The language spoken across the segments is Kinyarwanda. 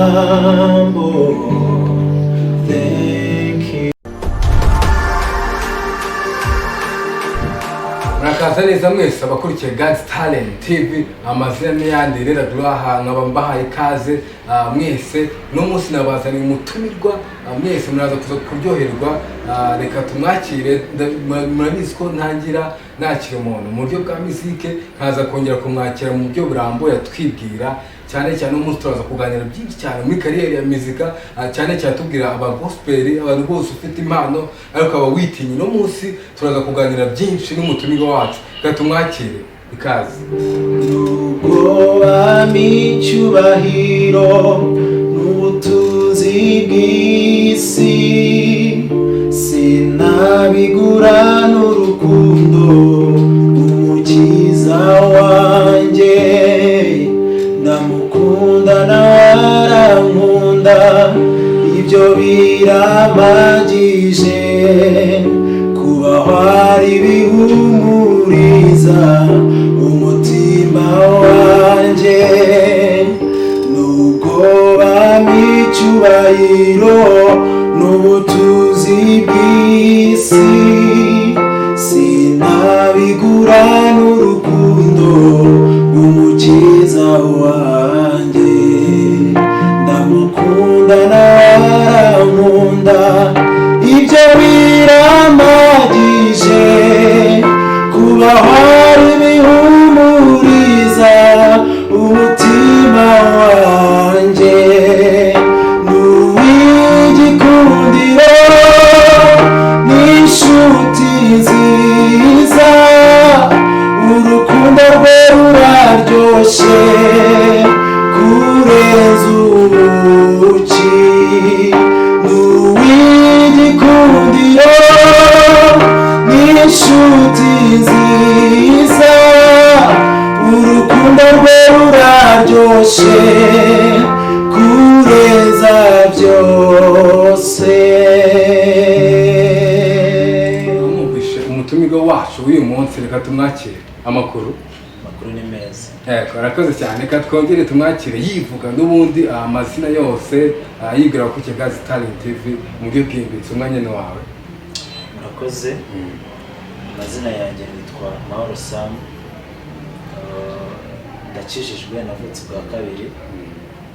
Ijambo. Thank you. Murakaza neza mwese abakurikiye God's Talent TV. Amazina n'iyandi rero Gloire, nkaba mbahaye ikaze mwese. No munsi nabazaniye umutumirwa, mwese muraza kuza kuryoherwa. Reka tumwakire. Murabizi ko ntangira nakira umuntu mu buryo bwa muzike, nkaza kongera kumwakira mu buryo burambuye atwibwira cyane cyane. Umunsi turaza kuganira byinshi cyane muri career ya muzika, cyane cyane tubwira aba gospel, abantu bose ufite impano ariko aba witinya. Uno munsi turaza kuganira byinshi n'umutumirwa wacu. Reka tumwakire, ikaze. Nubwo bampa icyubahiro n'ubutunzi bw'isi, sinabigura n'urukundo rw'Umukiza wanjye. Ndamukunda nawe arankunda, ibyo birampagije. Kubaho ari bihumuriza umutima wanjye. Nubwo bampa icyubahiro n'ubutunzi bw'isi, sinabigura n'urukundo rw'Umukiza wanjye. Ndamukunda nawe arankunda, ibyo birampagije. Kubaho ari bihumuriza umutima wanjye. Ni uw'igikundiro n'inshuti nziza, urukundo rwe ruraryoshye kurenza ubuki. Ni uw'igikundiro n'inshuti nziza, urukundo rwe ruraryoshye kurenza byose. Mwumvishe umutumirwa wacu w'uyu munsi, reka tumwakire. Amakuru? Amakuru ni meza. Yego, arakoze cyane. Reka twongere tumwakire yivuga n'ubundi amazina yose, yigira ku Kigazi Talent TV mu buryo bwimbitse. Umwanya ni wawe. Murakoze. Amazina yanjye nitwa Mahoro Sam. Ndakijijwe, navutse bwa kabiri,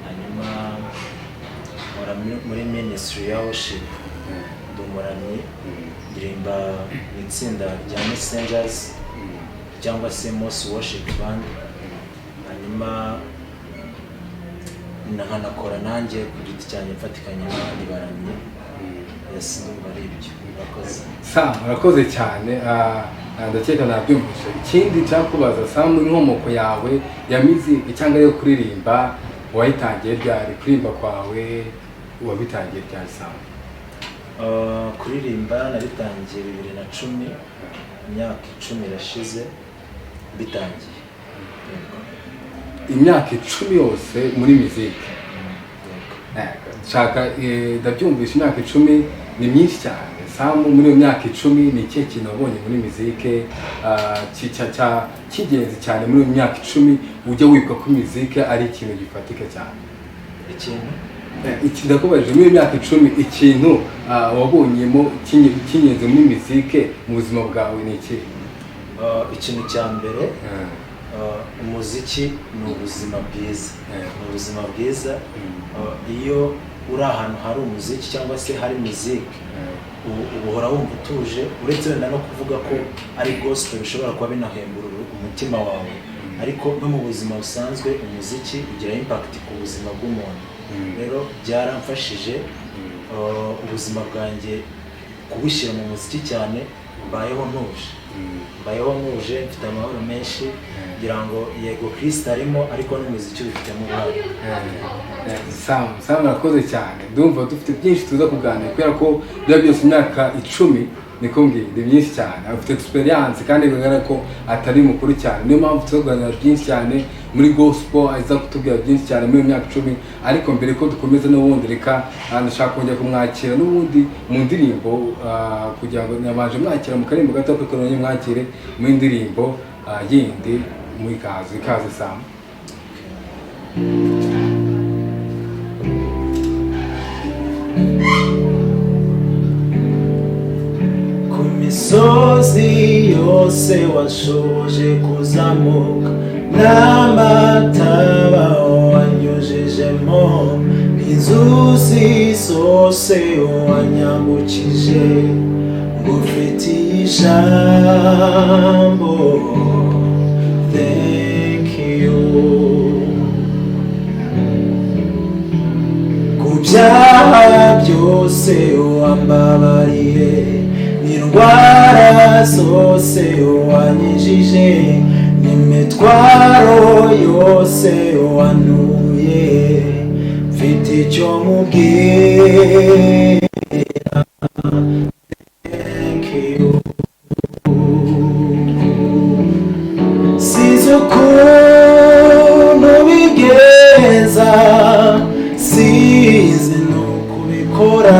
hanyuma nkora muri ministry ya worship, ndi umuramyi, ndirimba mu itsinda rya Messengers cyangwa se Mose Worship Band, hanyuma nkanakora nanjye ku giti cyanjye mfatikanya n'abandi baramyi. Yes, ndumva ari ibyo. Murakoze. Sam, urakoze cyane. Ndakeka nabyumvise. Ikindi cyakubaza Sam, inkomoko yawe ya muziki cyangwa yo kuririmba wayitangiye ryari? Kuririmba kwawe wabitangiye ryari, Sam? Kuririmba nabitangiye 2010, imyaka 10 irashize bitangiye. Yego. Imyaka 10 yose muri muziki? Yego. Nshaka ndabyumvisha, imyaka 10 ni myinshi cyane. Sam, muri iyo myaka 10 ni ikihe kintu wabonye muri muzike cy'ingenzi cyane muri iyo myaka 10, ujya wibuka ko muzike ari ikintu gifatika cyane? Ikintu? Iki ndakubajije, muri iyo myaka 10 ikintu wabonyemo cy'ingenzi muri muzike mu buzima bwawe ni iki? Ikintu cya mbere, umuziki ni ubuzima bwiza. Ni ubuzima bwiza. Iyo uri ahantu hari umuziki cyangwa se hari muziki, ubu uhora wumva utuje. Uretse wenda no kuvuga ko ari gospel bishobora kuba binahembura umutima wawe, ariko no mu buzima busanzwe umuziki ugira impact ku buzima bw'umuntu. Rero byaramfashije, ubuzima bwanjye kubushyira mu muziki cyane, mbayeho ntuje, mbayeho ntuje, mfite amahoro menshi. Ngira ngo yego Kristo arimo, ariko n'umuziki ubifitemo uruhare. Sam, Sam, urakoze cyane. Ndumva dufite byinshi tuza kuganira, kubera ko biba byose imyaka 10 niko mbwiye ni myinshi cyane. Afite experience kandi bigaragara ko atari mukuru cyane, niyo mpamvu tuza kuganira byinshi cyane muri gospel, aza kutubwira byinshi cyane muri iyo myaka 10. Ariko mbere ko dukomeza n'ubundi, reka ndashaka kongera kumwakira n'ubundi mu ndirimbo, kugira ngo nabanje mwakira mu karimbo gato, kuko none mwakire mu ndirimbo yindi muri. Ikaze, ikaze Sam. Imisozi yose washoboje kuzamuka, n'amataba wanyujijemo, inzuzi zose wanyambukije. Ngufitiye ijambo, thank you. Ku byaha byose wambabariye, n'indwara zose wanyijije, n'imitwaro yose wantuye, mfite icyo nkubwira, thank you. Sinzi ukuntu bigenza, sinzi n'ukubikora,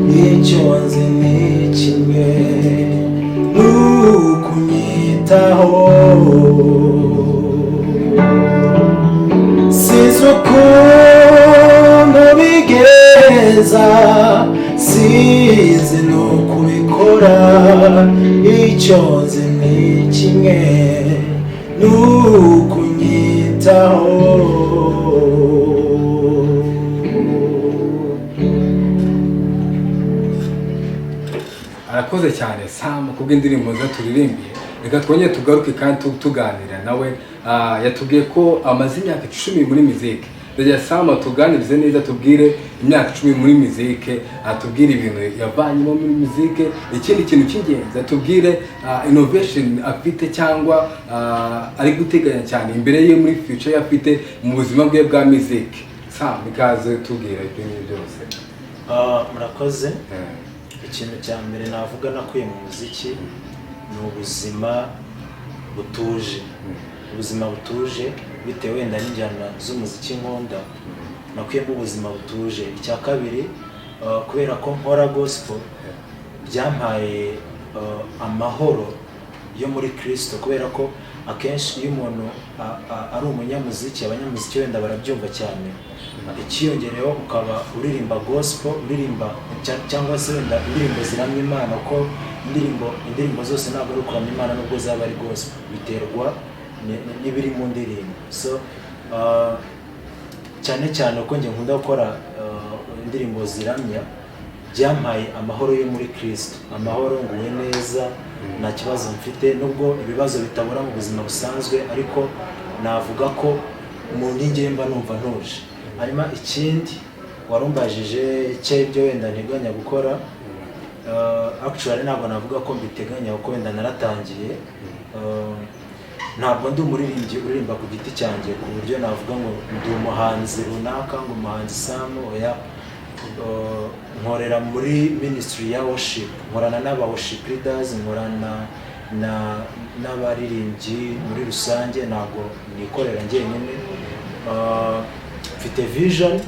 icyo nzi ni kimwe, n'ukunyitaho. Sinzi ukuntu bigenza, sinzi n'ukubikora, icyo nzi ni kimwe, n'ukunyitaho. Arakoze cyane Sam kubw'indirimbo ze turirimbiye. Reka twongere tugaruke kandi tuganira nawe. Yatubwiye ko amaze imyaka 10 muri muzike. Ndagira Sam atuganirize neza, tubwire imyaka 10 muri muzike, atubwire ibintu yavanyemo muri muzike. Ikindi kintu cy'ingenzi, atubwire innovation afite cyangwa ari guteganya cyane imbere ye muri future ye afite mu buzima bwe bwa muzike. Sam, ikaze, tubwira ibyo ngibyo byose. Murakoze. Ikintu cya mbere navuga nakuye mu muziki ni ubuzima butuje, ubuzima butuje bitewe wenda n'injyana z'umuziki nkunda, nakuyemo ubuzima butuje. Icya kabiri, kubera ko nkora gospel, byampaye amahoro yo muri Kristo, kubera ko akenshi iyo umuntu ari umunyamuziki, abanyamuziki wenda barabyumva cyane, ikiyongereho ukaba uririmba gospel, uririmba cyangwa se wenda indirimbo ziramya Imana, ko indirimbo zose ntabwo ari ukuramya Imana nubwo zaba ari gospel, biterwa n'ibiri mu ndirimbo. So cyane cyane uko njye nkunda gukora indirimbo ziramya, byampaye amahoro yo muri Kristo, amahoro, nguwe neza, nta kibazo mfite, nubwo ibibazo bitabura mu buzima busanzwe, ariko navuga ko mu nkingi mba numva ntuje. Hanyuma ikindi warumbajije cy'ibyo wenda nteganya gukora, actually ntabwo navuga ko mbiteganya, kuko wenda naratangiye. Ntabwo ndi umuririmbyi uririmba ku giti cyanjye ku buryo navuga ngo ndi umuhanzi runaka, ngo umuhanzi Sam, oya. Nkorera muri ministry ya worship, nkorana n'aba worship leaders, nkorana n'abaririmbyi muri rusange, ntabwo nikorera njyenyine. Mfite vision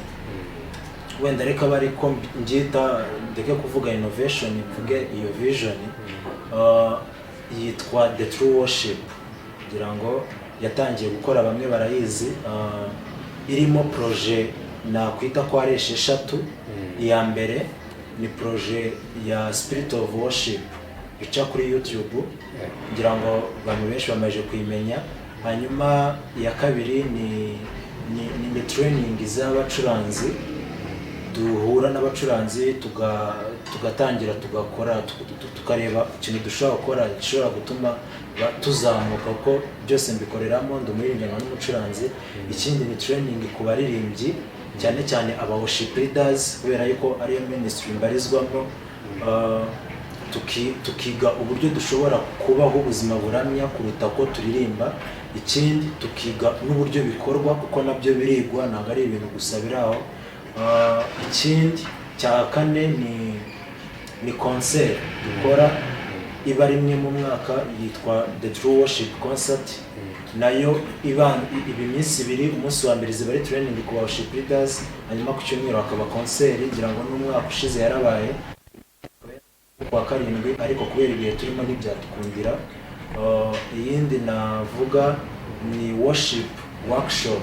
wenda, reka abe ariko mbyita, ndeke kuvuga innovation, mvuge iyo vision. Yitwa The True Worship, kugira ngo yatangiye gukora bamwe barayizi. Irimo projet nakwita ko ari esheshatu. Iya mbere ni projet ya Spirit of Worship ica kuri YouTube, ngira ngo abantu benshi bamaze kuyimenya. Hanyuma iya kabiri ni training z'abacuranzi, duhura n'abacuranzi tugatangira tugakora, tukareba ikintu dushobora gukora gishobora gutuma tuzamuka, kuko byose mbikoreramo, ndi umuririmbyi nkaba n'umucuranzi. Ikindi ni training ku baririmbyi, cyane cyane aba worship leaders, kubera yuko ariyo ministry mbarizwamo. Tukiga uburyo dushobora kubaho ubuzima buramya kuruta ko turirimba. Ikindi tukiga n'uburyo bikorwa, kuko nabyo birigwa, ntabwo ari ibintu gusa biri aho. Ikindi cya kane ni concert dukora iba rimwe mu mwaka, yitwa The True Worship Concert. Nayo iba iminsi 2. Umunsi wa mbere ziba ari training ku ba worship leaders, hanyuma ku cyumweru hakaba concert. Ngira ngo n'umwaka ushize yarabaye kuwa karindwi, ariko kubera ibihe turimo ntibyatukundira. Iyindi navuga ni worship workshop,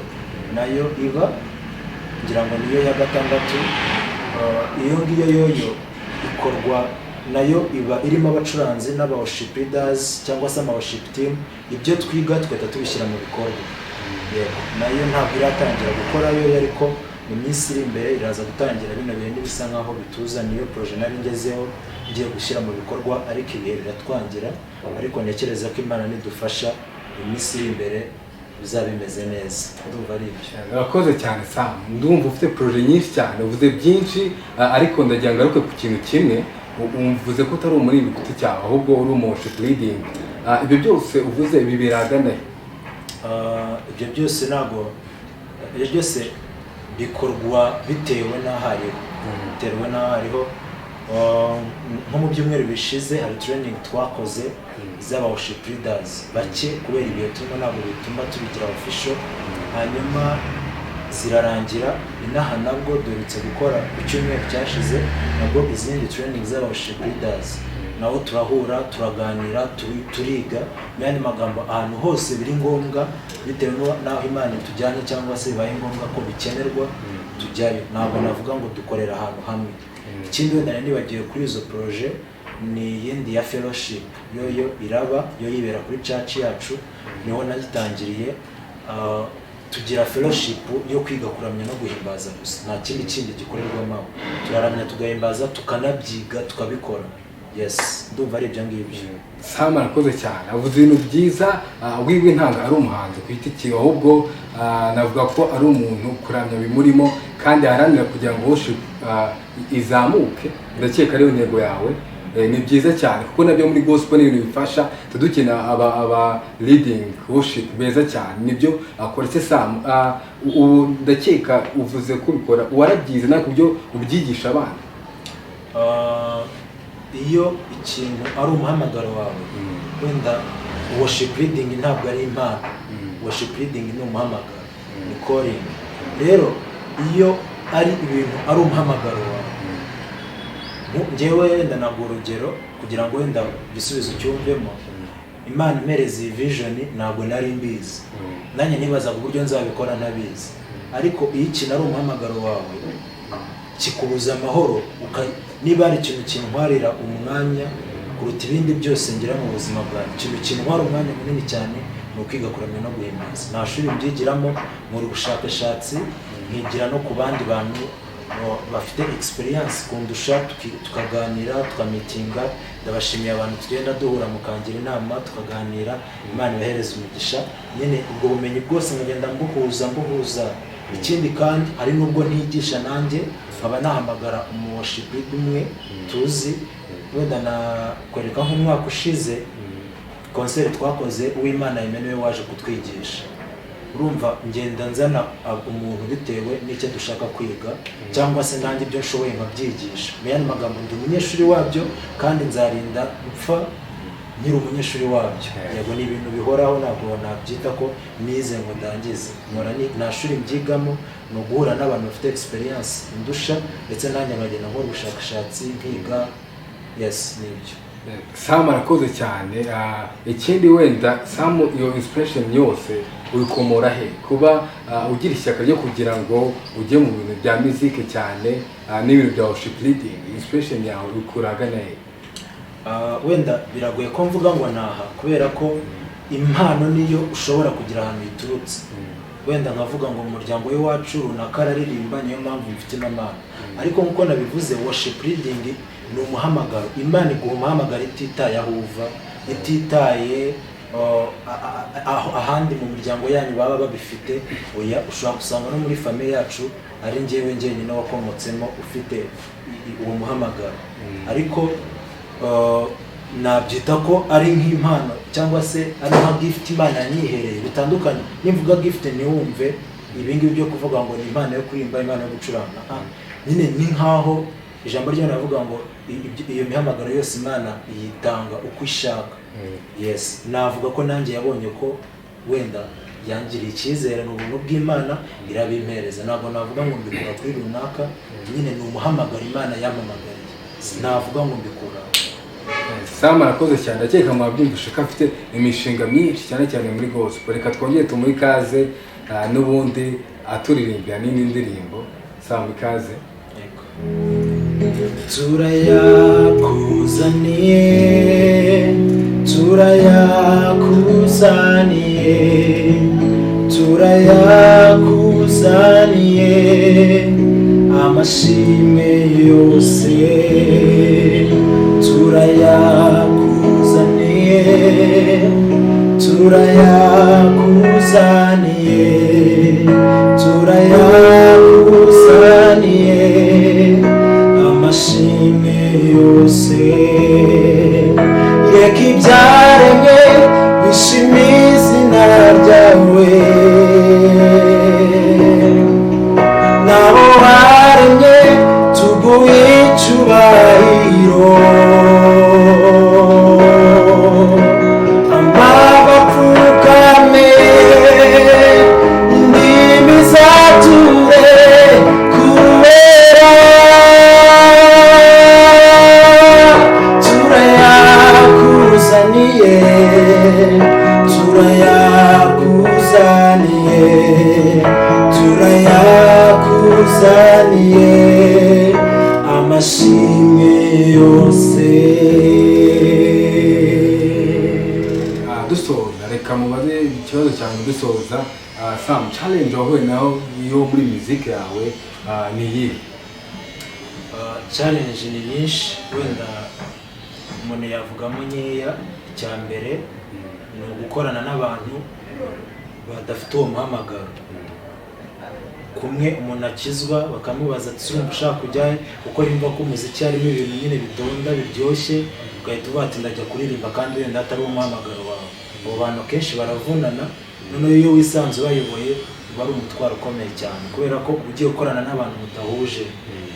nayo iba, ngira ngo niyo ya gatandatu. Iyo ngiyo yoyo ikorwa Nayo iba irimo abacuranzi n'aba worship leaders cyangwa se ama worship team. Ibyo twiga tugahita tubishyira mu bikorwa. Yego, nayo ntabwo iratangira gukora yo, ariko mu minsi iri imbere iraza gutangira. Bino bihe ntibisa nkaho bituza. Niyo projet nari ngezeho ngiye gushyira mu bikorwa, ariko ibihe biratwangira. Ariko ntekereza ko Imana nidufasha, mu minsi iri imbere bizaba bimeze neza. Ndumva ari ibyo. Urakoze cyane, Sam. Ndumva ufite projet nyinshi cyane, uvuze byinshi, ariko ndagira ngo ngaruke ku kintu kimwe. Uvuze ko utari umuririmbyi ku giti cyawe, ahubwo uri umu worship leading. Ibyo byose uvuze bibera he? Ibyo byose, ntabwo ibyo byose bikorwa bitewe n'aho ariho, bitewe n'aho ariho. Nko mu byumweru bishize hari training twakoze z'aba worship leaders bake, kubera ibihe turimo ntabwo bituma tubigira official. Hanyuma zirarangira. Inaha nabwo duherutse gukora ku cyumweru cyashize nabwo izindi training z'aba worship leaders, nabo turahura, turaganira, turiga. Mu yandi magambo, ahantu hose biri ngombwa, bitewe n'aho Imana itujyanye cyangwa se bibaye ngombwa ko bikenerwa, tujyayo. Ntabwo navuga ngo dukorera ahantu hamwe. Ikindi wenda nari nibagiwe kuri izo projet ni iyindi ya fellowship. Yo iraba yo yibera kuri church yacu, niho nayitangiriye. Tugira fellowship yo kwiga kuramya no guhimbaza gusa, nta kindi gikorerwamo aho. Turaramya, tugahimbaza, tukanabyiga, tukabikora. Yes, ndumva ari ibyo ngibyo. Sam arakoze cyane, avuze ibintu byiza. Wiwe ntabwo ari umuhanzi ku giti cyiwe, ahubwo navuga ko ari umuntu kuramya bimurimo kandi aharanira kugira ngo worship izamuke. Ndakeka ariyo ntego yawe. Ni byiza cyane kuko nabyo muri gospel ni ibintu bifasha tudukina aba leading worship beza cyane, nibyo akora. Se Sam, ubu ndakeka uvuze ko ubikora warabyize, ntabwo kubyo ubyigisha abana? Iyo ikintu ari umuhamagaro wawe, wenda worship leading ntabwo ari impano, worship leading ni umuhamagaro, ni calling. Rero iyo ari ibintu ari umuhamagaro wawe, njyewe wenda naguha urugero kugira ngo wenda igisubizo cyumvemo. Imana impereza iyi vision, ntabwo nari mbizi, nanjye nibazaga uburyo nzabikora ntabizi. Ariko iyo ikintu ari umuhamagaro wawe, kikubuza amahoro. Niba hari ikintu kintwarira umwanya kuruta ibindi byose ngira mu buzima bwanjye, ikintu kintwara umwanya munini cyane ni ukwiga kuramya no guhimbaza. Nta shuri mbyigiramo, nkora ubushakashatsi, nkigira no ku bandi bantu bafite experience kundusha, tukaganira, tukameetinga. Ndabashimiye abantu tugenda duhura mukangira inama, tukaganira. Imana ibahereza umugisha. Nyine ubwo bumenyi bwose nkagenda mbuhuza mbuhuza. Ikindi kandi, hari n'ubwo ntigisha nanjye, nkaba nahamagara umu worship leader umwe tuzi. Wenda nakwereka nk'umwaka ushize concert twakoze, Uwimana Emmanuel waje kutwigisha. Urumva ngenda nzana umuntu bitewe n'icyo dushaka kwiga, cyangwa se nanjye ibyo nshoboye nkabyigisha. Mu yandi magambo, ndi umunyeshuri wabyo kandi nzarinda mpfa nkiri umunyeshuri wabyo. Yego, ni ibintu bihoraho, ntabwo nabyita ko nize ngo ndangize. Nkora nta shuri mbyigamo, ni uguhura n'abantu bafite experience indusha, ndetse nanjye nkagenda nkora ubushakashatsi, nkiga. Yes, nibyo. Sam arakoze cyane. Ikindi wenda, Sam, iyo inspiration yose uyikomora he, kuba ugira ishyaka ryo kugira ngo ujye mu bintu bya music cyane, n'ibintu bya worship leading? Inspiration yawe uyikura ahagana he? Wenda biragoye ko mvuga ngo naha, kubera ko impano niyo ushobora kugira ahantu iturutse. Wenda nkavuga ngo mu muryango w'iwacu runaka araririmba, niyo mpamvu mfite ino mpano. Ariko nk'uko nabivuze, worship leading ni umuhamagaro. Imana iguha umuhamagaro ititaye aho uva, ititaye ahandi mu miryango yanyu baba babifite. Oya, ushobora gusanga no muri famille yacu ari njyewe njyenyine wakomotsemo ufite uwo muhamagaro. Ariko nabyita ko ari nk'impano cyangwa se ari nka gift Imana yanyihereye bitandukanye. Nimvuga gift, ntiwumve ibingibi byo kuvuga ngo ni impano yo kuririmba, impano yo gucuranga. Nyine ni nkaho ijambo ry'Imana rivuga ngo iyo mihamagaro yose Imana iyitanga uko ishaka. Yes, navuga ko nanjye yabonye ko wenda yangiriye icyizere, ni ubuntu bw'Imana, irabimpereza. Ntabwo navuga ngo mbikura kuri runaka. Nyine ni umuhamagaro Imana yampamagariye, sinavuga ngo mbikura. Sam arakoze cyane. Ndakeka mwabyumvishe ko afite imishinga myinshi cyane cyane muri gospel. Reka twongere tumuhe ikaze, n'ubundi aturirimbira n'indi ndirimbo. Sam, ikaze. Yego. Turayakuzaniye, turayakuzaniye, turayakuzaniye, amashimwe yose. Turayakuzaniye, turayakuzaniye, turayakuzaniye, amashimwe yose. Reka ibyaremwe bishime izina ryawe, nabo waremye tuguhe icyubahiro. Amabapfukame, indimi zature kubera. Turayakuzaniye, turayakuzaniye, turayakuzaniye, amashimwe yose. Dusoza, reka mubaze ikibazo cyawe. Dusoza, Sam, challenge wahuye naho yo muri music yawe ni iyihe? Challenge ni nyinshi, wenda umuntu yavugamo nkeya. Icya mbere ni ugukorana n'abantu badafite uwo muhamagaro. Kumwe umuntu akizwa, bakamubaza ati: "Urumva ushaka kujya he?" Kuko yumva ko umuziki harimo ibintu nyine bidonda biryoshye, ugahita uvuga ati: "Ndajya kuririmba," kandi wenda atari umuhamagaro wawe. Abo bantu akenshi baravunana. Noneho iyo wisanze ubayoboye, uba ari umutwaro ukomeye cyane, kubera ko ugiye gukorana n'abantu mudahuje.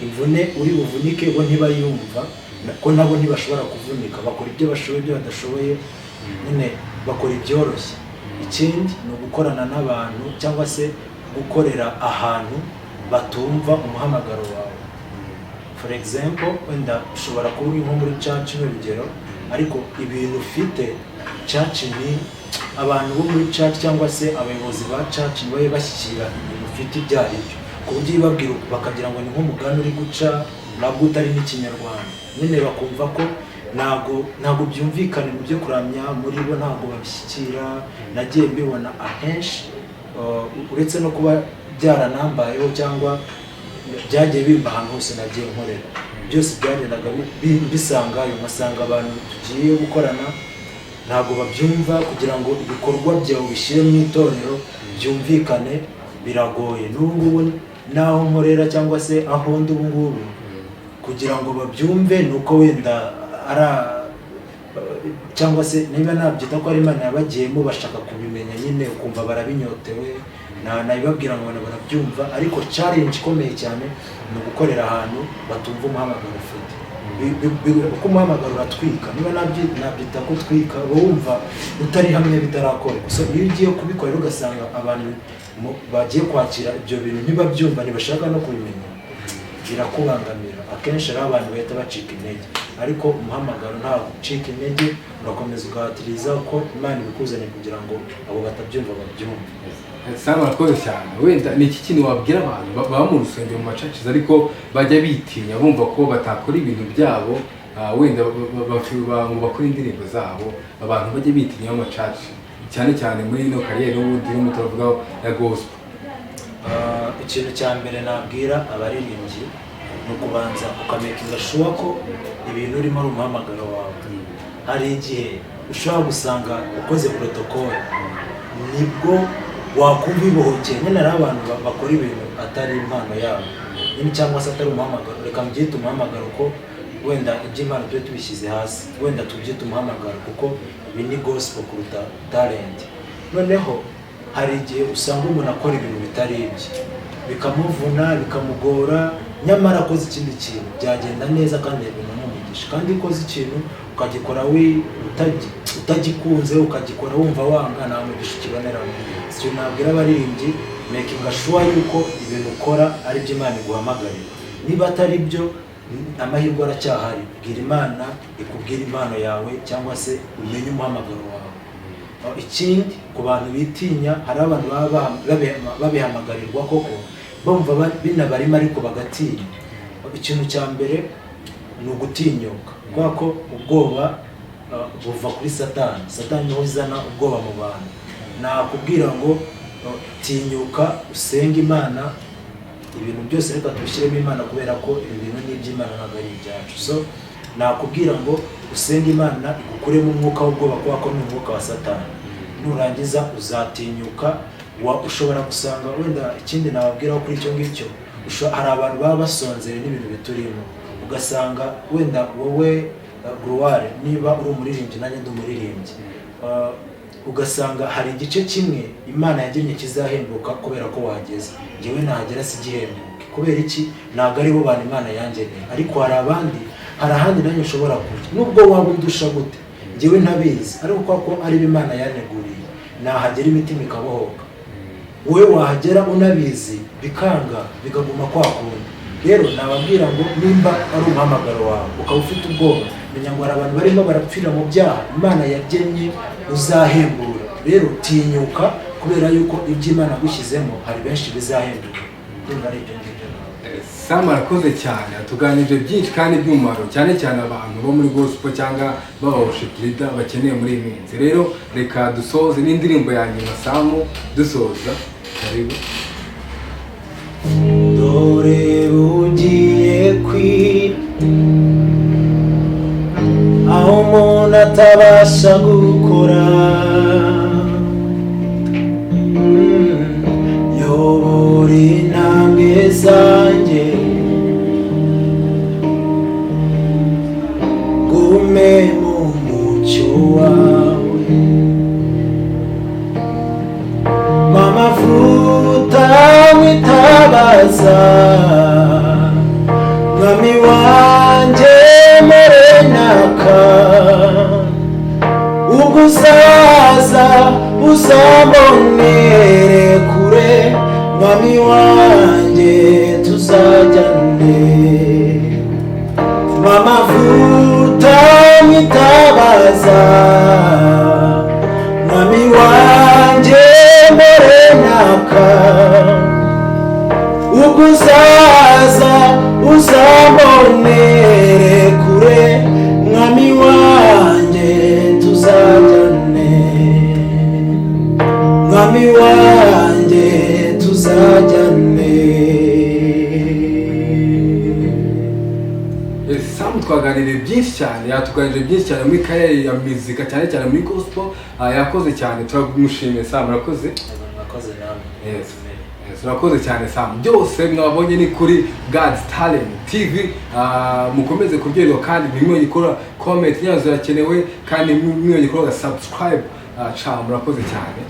Imvune uri buvunike bo ntibayumva, ko nabo ntibashobora kuvunika. Bakora ibyo bashoboye, ibyo badashoboye nyine bakora ibyoroshye. Ikindi ni ugukorana n'abantu cyangwa se gukorera ahantu batumva umuhamagaro wawe. For example, wenda ushobora kuba uri nko muri church nk'urugero, ariko ibintu ufite, church ni abantu bo muri church cyangwa se abayobozi ba church ntibabe bashyikira ibintu ufite ibyo ari byo, ku buryo iyo ubabwira bakagira ngo ni nk'umugani uri guca, nabwo utari n'ikinyarwanda nyine. Bakumva ko ntabwo byumvikana mu byo kuramya muri bo, ntabwo babishyikira. Nagiye mbibona ahenshi, uretse no kuba byaranambayeho cyangwa byagiye bimba ahantu hose nagiye nkorera, byose byagendaga bisangayo, ngasanga abantu tugiye gukorana ntabwo babyumva. Kugira ngo ibikorwa byawe ubishyire mu itorero byumvikane biragoye. N'ubu ngubu n'aho nkorera cyangwa se aho ndi ubu ngubu, kugira ngo babyumve ni uko wenda ari cyangwa se niba nabyita ko ari Imana yabagiyemo, bashaka kubimenya nyine, ukumva barabinyotewe. Nabibabwira ngo barabyumva. Ariko challenge ikomeye cyane ni ugukorera ahantu batumva umuhamagaro ufite. Kuko umuhamagaro uratwika, niba nabyita ko utwika, uba wumva utari hamwe bitarakora. Gusa iyo ugiye kubikora ugasanga abantu bagiye kwakira ibyo bintu ntibabyumva, ntibashaka no kubimenya, birakubangamira. Akenshi rero abantu bahita bacika intege, ariko umuhamagaro ntabwo ucika intege, urakomeza ugahatiriza ko Imana ibikuzanye kugira ngo abo batabyumva babyumve. Sam, urakoze cyane. Wenda ni iki kintu wabwira abantu baba mu rusengero, mu ma churches, ariko bajya bitinya, bumva ko batakora ibintu byabo, wenda ngo bakore indirimbo zabo, abantu bajya bitinya mu ma church, cyane cyane muri ino career n'ubundi turimo turavugaho ya gospel? Ikintu cya mbere nabwira abaririmbyi ni ukubanza ukamakinga sure ko ibintu urimo ari umuhamagaro wawe. Hari igihe ushobora gusanga ukoze protocole, nibwo wakumva ibohokeye nyine. Hari abantu bakora ibintu atari impano yabo nyine, cyangwa se atari umuhamagaro. Reka mbyite umuhamagaro, ko wenda iby'impano tube tubishyize hasi, wenda tubyite umuhamagaro, kuko ibi ni gospel kuruta talent. Noneho hari igihe usanga umuntu akora ibintu bitari ibye, bikamuvuna, bikamugora, nyamara akoze ikindi kintu byagenda neza kandi ibintu n'umugisha. Kandi iyo ukoze ikintu ukagikora utagikunze, ukagikora wumva wanga, nta mugisha ukiboneramo. Icyo nabwira abaririmbyi: making sure yuko ibintu ukora ari byo Imana iguhamagarira. Niba atari byo, amahirwe aracyahari. Bwira Imana ikubwire impano yawe, cyangwa se umenye umuhamagaro wawe. Ikindi, ku bantu bitinya, hari abantu baba babihamagarirwa koko, bumva binabarimo ariko bagatinya. Ikintu cya mbere Ni ugutinyuka, kubera ko ubwoba buva kuri Satani. Satani niwe uzana ubwoba mu bantu. Nakubwira ngo tinyuka usenge Imana, ibintu byose reka tubishyiremo Imana, kubera ko ibi bintu ni iby'Imana, ntabwo ari ibyacu. So nakubwira ngo usenge Imana igukuremo umwuka w'ubwoba, kubera ko ni umwuka wa Satani. Nurangiza uzatinyuka. Ushobora gusanga wenda ikindi nababwiraho kuri icyo ngicyo, hari abantu baba basonzeye n'ibintu biturimo, ugasanga wenda wowe Gloire, niba uri umuririmbyi nanjye ndi umuririmbyi, ugasanga hari igice kimwe Imana yagennye kizahembuka kubera ko wahageze, njyewe nahagera si igihembuke. Kubera iki? Ntabwo ari bo bantu Imana yangeneye, ariko hari abandi, hari ahandi nanjye ushobora kujya, nubwo waba undusha gute njyewe ntabizi, ariko kubera ko ari bo Imana yaneguriye, nahagera imitima ikabohoka. Wowe wahagera unabizi bikanga, bikaguma kwa kundi. Rero nababwira ngo nimba ari umuhamagaro wawe ukaba ufite ubwoba, menya ngo hari abantu barimo barapfira mu byaha Imana yagennye uzahembura. Rero tinyuka, kubera yuko ibyo Imana yagushyizemo hari benshi bizahembura. Ndumva ari ibyo ngibyo. Sam arakoze cyane, atuganije byinshi kandi by'umumaro, cyane cyane abantu bo muri gospel cyangwa baba worship leader bakeneye muri iyi minsi. Rero reka dusoze n'indirimbo ya nyuma, Sam, dusoza. Karibu. Dore bugiye kwira, aho umuntu atabasha gukora. Yobora intambwe zanjye, gume mu mucyo wawe. Mamavuta witabaza, mwami wanjye merenaka, ubwo uzaza uzambonere kure, mwami wanjye tuzajyane. Mamavuta mwitabaza, mwami wanjye merenaka, ubwo uzaza uzambonere kure, mwami wanjye tuzajyane, mwami wanjye tuzajyane. Sam twaganiriye byinshi cyane, yatuganirije byinshi cyane muri carrière ya muzika, cyane cyane muri gospel. Yakoze cyane, turamushimiye. Sam, urakoze. Mwakoze namwe. Yes. Yes, urakoze cyane Sam. Byose mwabonye ni kuri God's Talent TV. Mukomeze kuryoherwa, kandi ntimwibagirwe gukora comment, nyazo zirakenewe, kandi ntimwibagirwe gukora subscribe. Ciao, murakoze cyane.